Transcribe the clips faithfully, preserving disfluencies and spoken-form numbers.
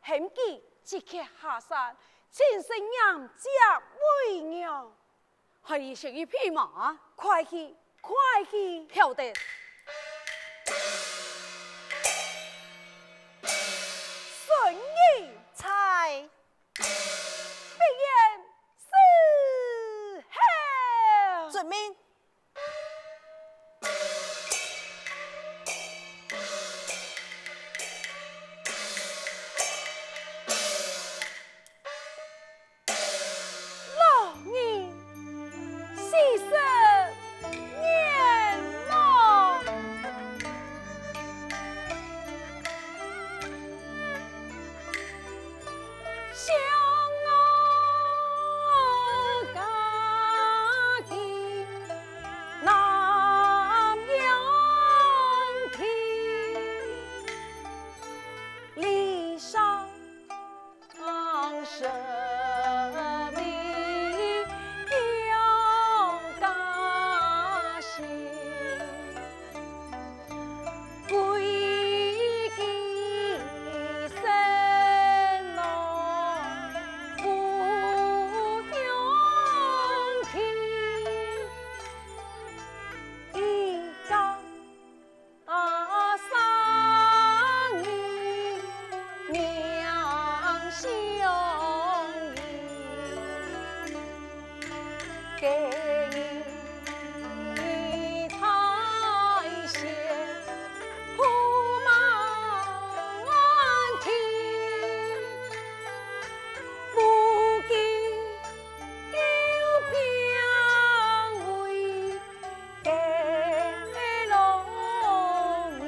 喊佢即刻下山，親身迎接為娘。 害你先去備馬。快去，快去！曉得。遵命。在。閉眼伺候。遵命。 老人四十年老，想我家的南阳亭，离乡 生命要加薪，归期生活故乡情，一家 啊，生意名相依，给你台前铺满地，不给有病危 给老人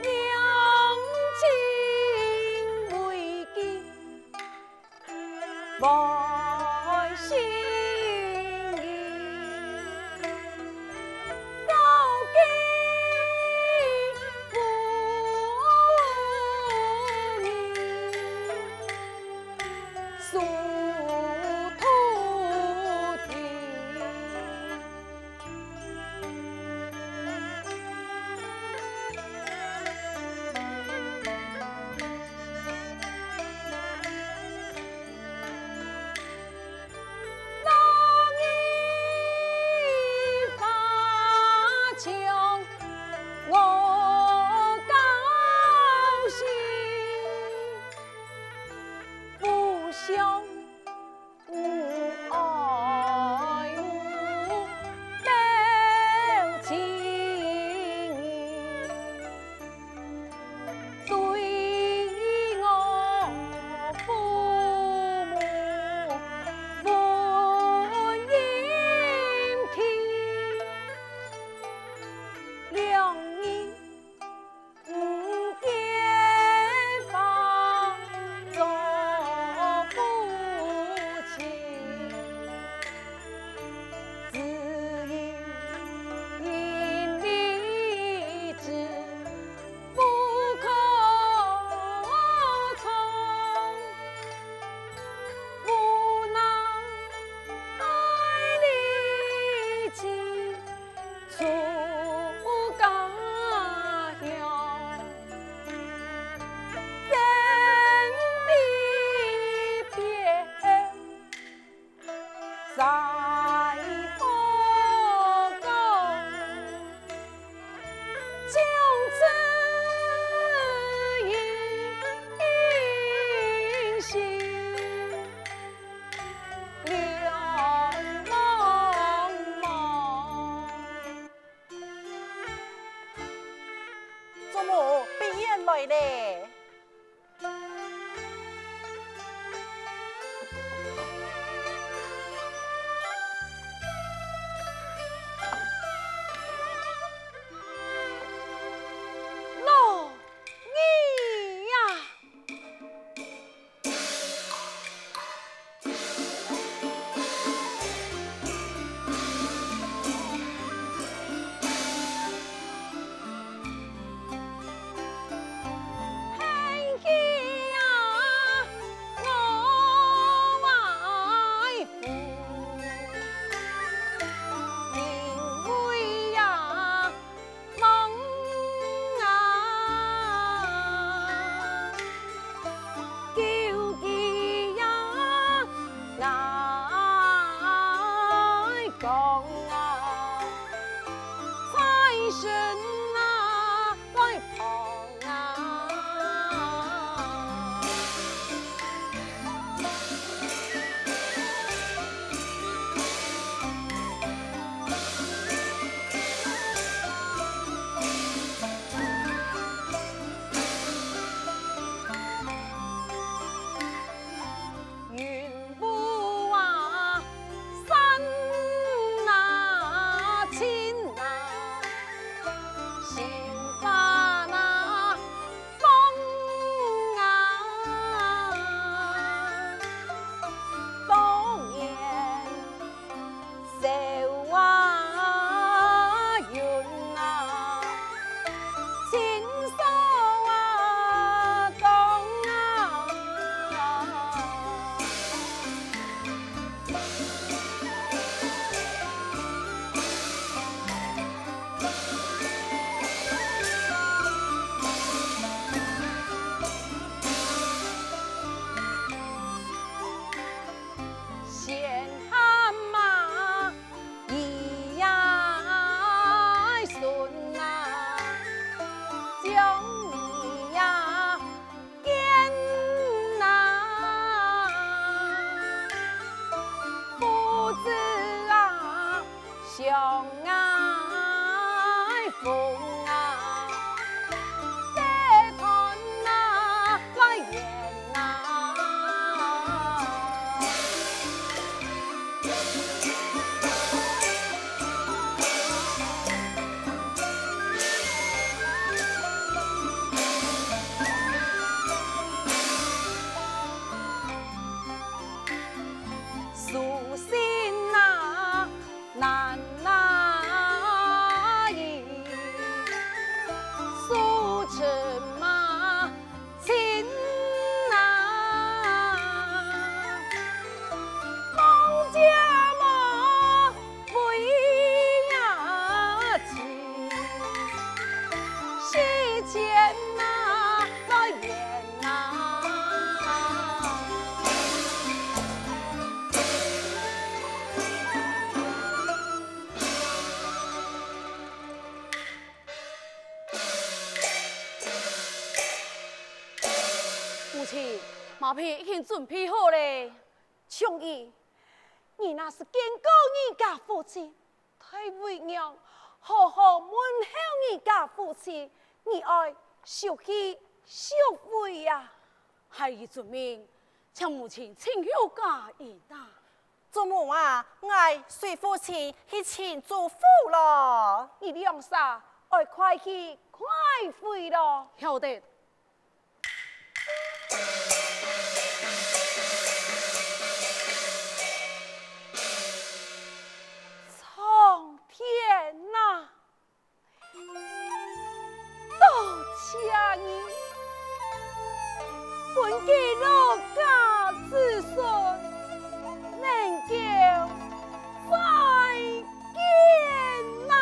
娘亲为己，万心意，高给不明。 苏土地。老人发将我高兴。 不孝女爱慕表情，对我父母分阴平。两人 出家乡，真的变在佛光，将这一心 两茫茫。祖母，闭眼来咧。老 你呀！親，馬屁已經準備好咧。 長兒，你若係見過你家父親，待為娘好好問候你家父親，你愛熟氣熟位啊。孩兒遵命，請母親請有加言啊。祖母啊，𠊎隨父親去請祖父咯。你兩儕愛快去快回咯。曉得。 蒼天啊！多謝你，分佢老家子孫能夠再見啊！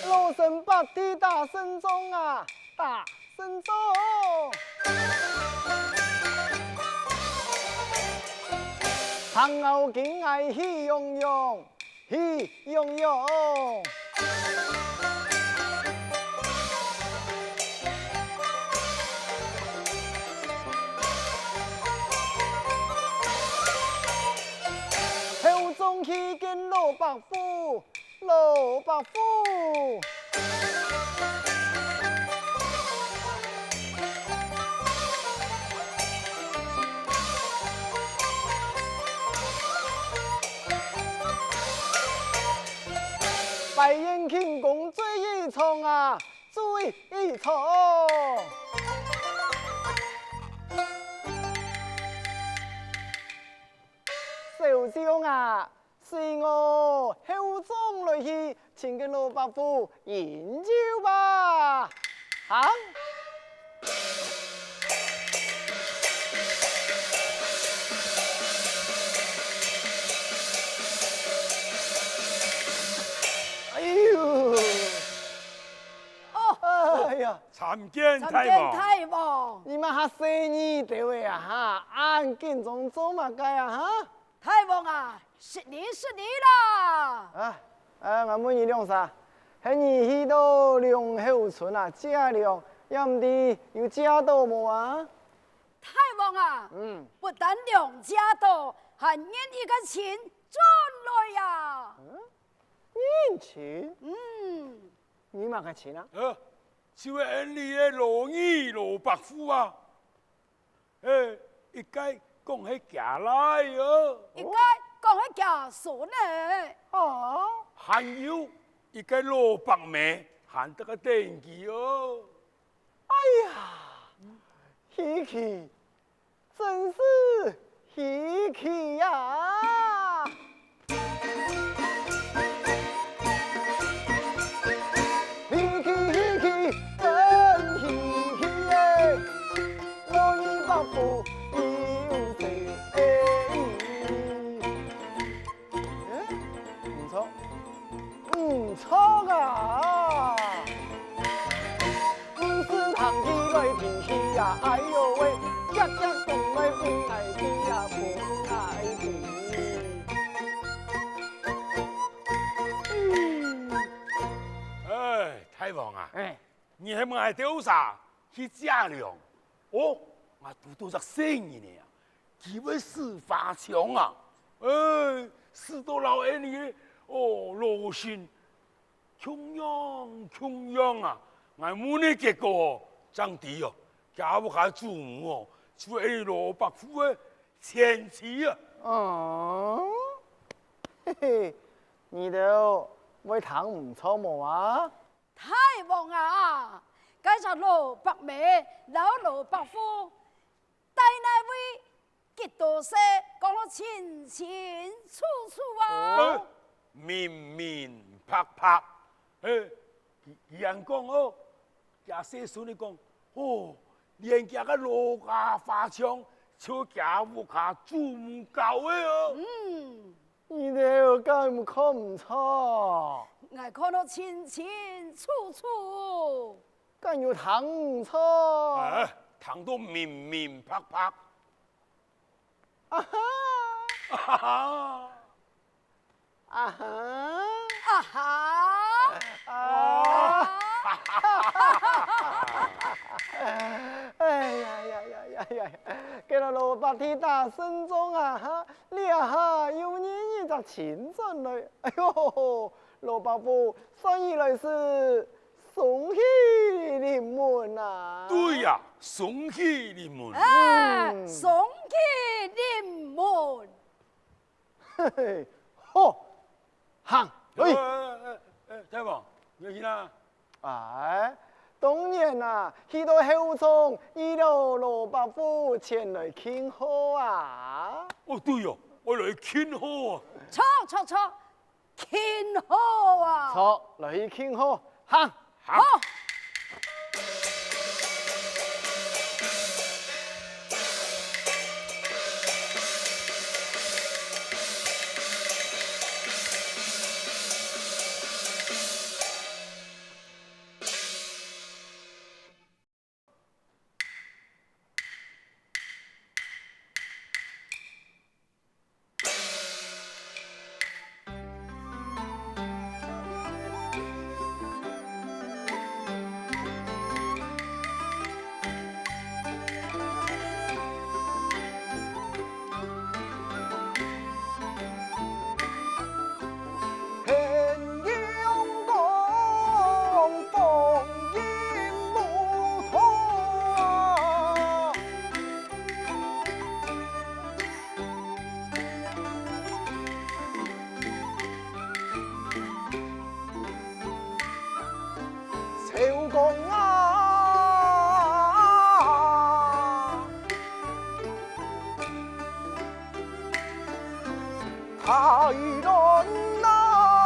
老身伯弟打勝仗啊，打勝仗！長鰲金頷喜洋洋，喜洋洋！後將去見老伯父， 老伯父。拜見慶公醉一場啊，醉一場。小將啊， 隨我後將來去，請該老伯父飲酒吧。行！哎喲！哦，哎呀！參見大王！參見大王！你麼還細義兜仔啊哈，恁緊張做麼个啊哈？ 大王啊，失禮失禮啦！啊，啊，𠊎問你兩儕，係你去到龍口村啊，借糧，也毋知有借到無啊？大王啊，嗯。不但糧借到，還認一個親轉來呀！嗯？認親？嗯。你麼个親啊？呃，就係恩俚个老二老伯父啊。 欸，一個講係厥倈仔哦。一個講係厥孫仔。哦。還有一個老伯姆，還得个登記哦。哎呀，稀奇，真是稀奇呀！ 稀奇稀奇，真稀奇耶！老二伯父有細。欸，毋著，毋著啊！毋使聽佢來聽去呀，哎喲喂，遽遽講來分𠊎知呀，分𠊎知。 嗯。哎，大王啊，哎。你喊𠊎兜儕去借糧？哦，𠊎堵著隻細人仔啊，佢會使花槍啊，哎，使到摎恩俚哦，老身共樣共樣啊！𠊎問个結果哦，正知哦，厥屋下祖母哦，就係恩俚老伯父个前妻啊！哦，嘿嘿，你兜會聽毋著無啊？大王啊，該隻老伯姆摎老伯父 戴哪位幾多歲，講到清清楚楚啊！哦，明明白白。嘿，佢，佢恁講哦，厥細孫仔講：「哦，連厥个老家花像，就厥屋下祖母教个哦。」嗯。你兜敢看毋著？𠊎看到清清楚楚。 敢有聽毋著？哎，聽到明明白白。啊哈！啊哈！啊哈！啊哈！啊！哎呀呀呀呀呀！該老伯弟打勝仗啊哈！這下又認一隻親轉來。哎喲，老伯父，算起來係 雙喜臨門啊！對呀，雙喜臨門。哎，嗯。雙喜臨門。嘿嘿，好，行，來。哎，哎，哎，哎，大王，你要去哪？哎，當然啊，去到後場，預勞老伯父前來慶賀啊。哦，對哦，愛來慶賀啊。著，著，著。 慶賀啊！著，來去慶賀，行！好！秋光啊，太郎啊，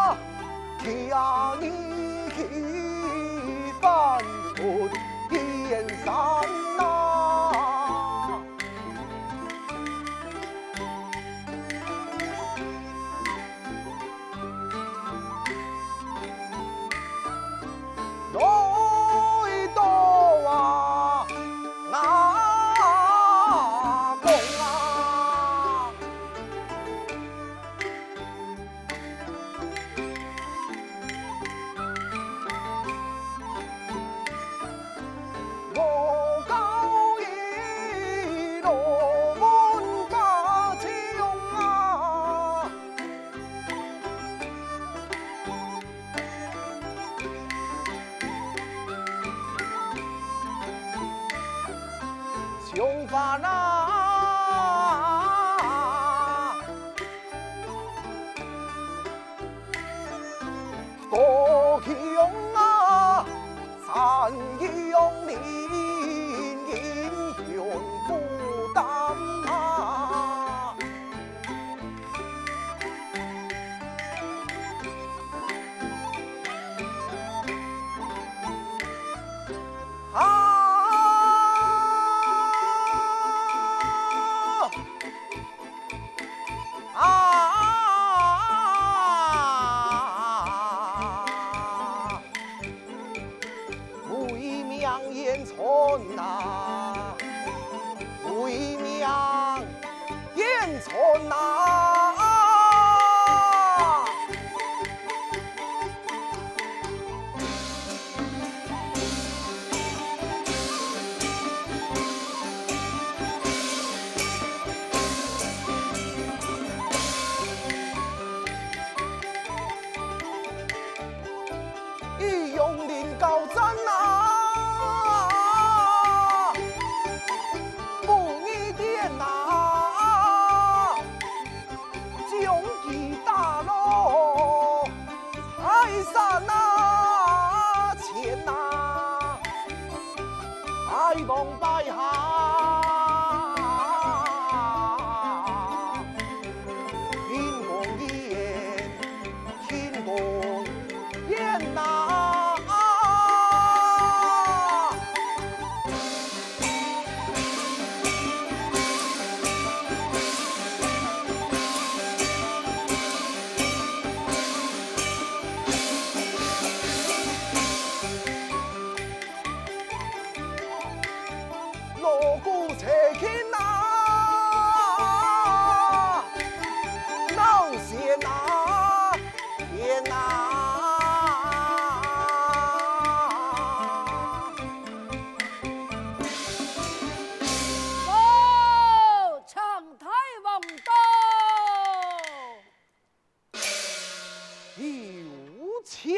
請。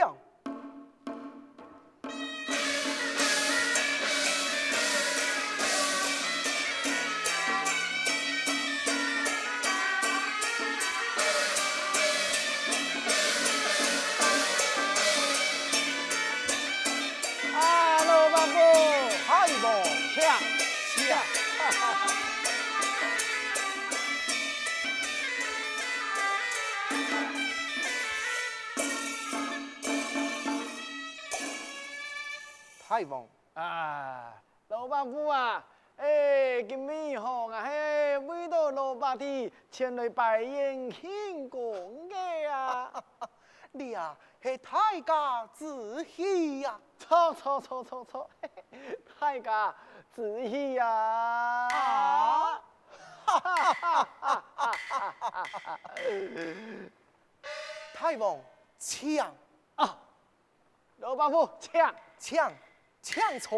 啊，老伯父，嗨無？請，請。大王。啊，老伯父啊，欸，今晡日吼，𠊎係為著老伯弟前來拜園慶功个啊。這係大家之喜啊。著，著，著，著，著，大家之喜啊。啊？大王，請。啊，老伯父，請。請，請坐。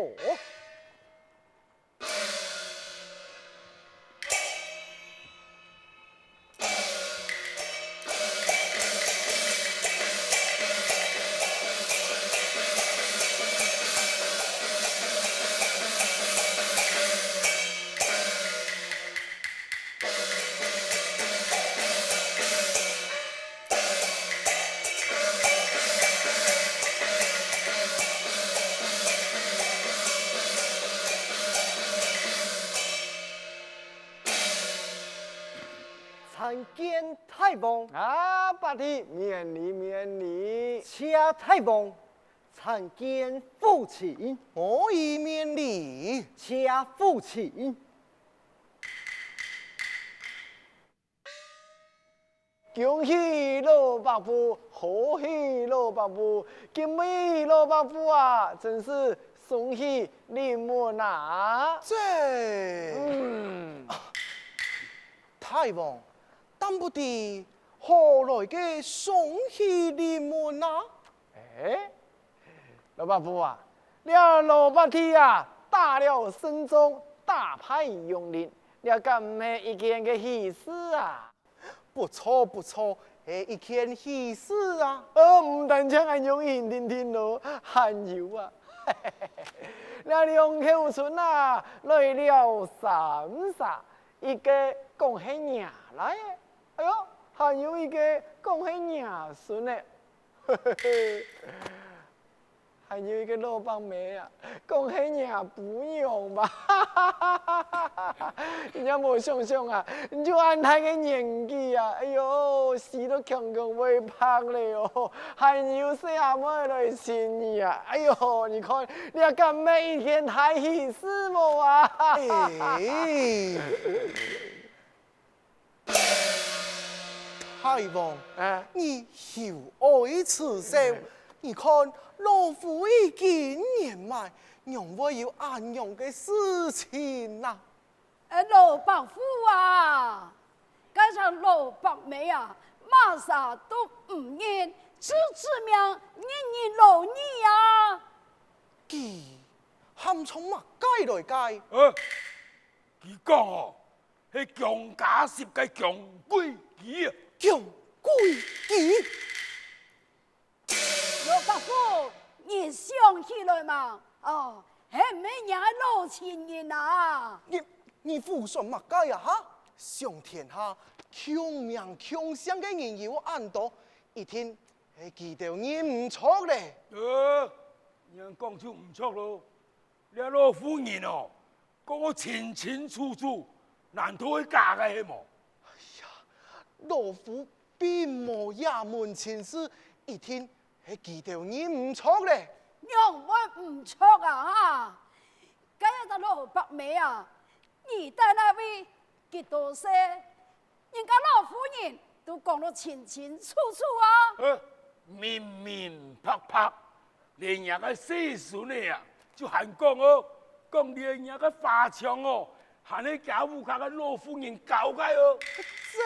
参見大王。啊，伯弟，免禮，免禮。謝大王。參見父親。我已免禮。謝父親。恭喜老伯父，賀喜老伯父，今晡日老伯父啊，真是雙喜臨門啊！這，嗯。 大王，但不知何來个雙喜臨門啊？欸，老伯父啊，這老伯弟啊，打了勝仗，打敗楊林，這敢毋係一件个喜事啊？不錯，不錯，係一件喜事啊！呃，毋單淨恁樣定定咯，還有啊，這兩口村啊，來了三儕， 一個講係爺倈仔，哎喲，還有一個講係爺孫仔，還有一個老伯姆啊，講係爺餔娘吧。你也無想想啊，你就恁大个年紀啊，哎喲，死到強強會白了哦，還有細阿妹來尋你啊，哎喲，你看，你也敢乜一件大喜事無啊？欸， 大王，啊？你休哀自愁，你看老夫已經年邁，仰會有恁樣个事情啊？欸，老伯父啊，該隻老伯姆啊，麼儕都毋認，就指名認認老二啊！佢喊從麼个來个？呃，佢講哦， 係姜家十个姜桂枝啊。姜桂枝？老伯父，你想起來嘛？哦，係毋係若个老情人啊？你，你胡說麼个啊哈？上天下共名共姓个人有恁多，一定係佢兜認毋著咧。呃，你恁講就毋著咯。 這老婦人哦，講到清清楚楚，難道係假个係無？哎呀，老夫並無這門親事，一定係佢兜認毋著咧。仰會毋著啊？哈，該一隻老伯姆啊，你在哪位？幾多歲？ 人家老婦人都講到清清楚楚啊！呃，明明白白，連若个細孫仔啊，就還講哦，講連若个花槍哦，還係厥屋下个老婦人教个哦。這，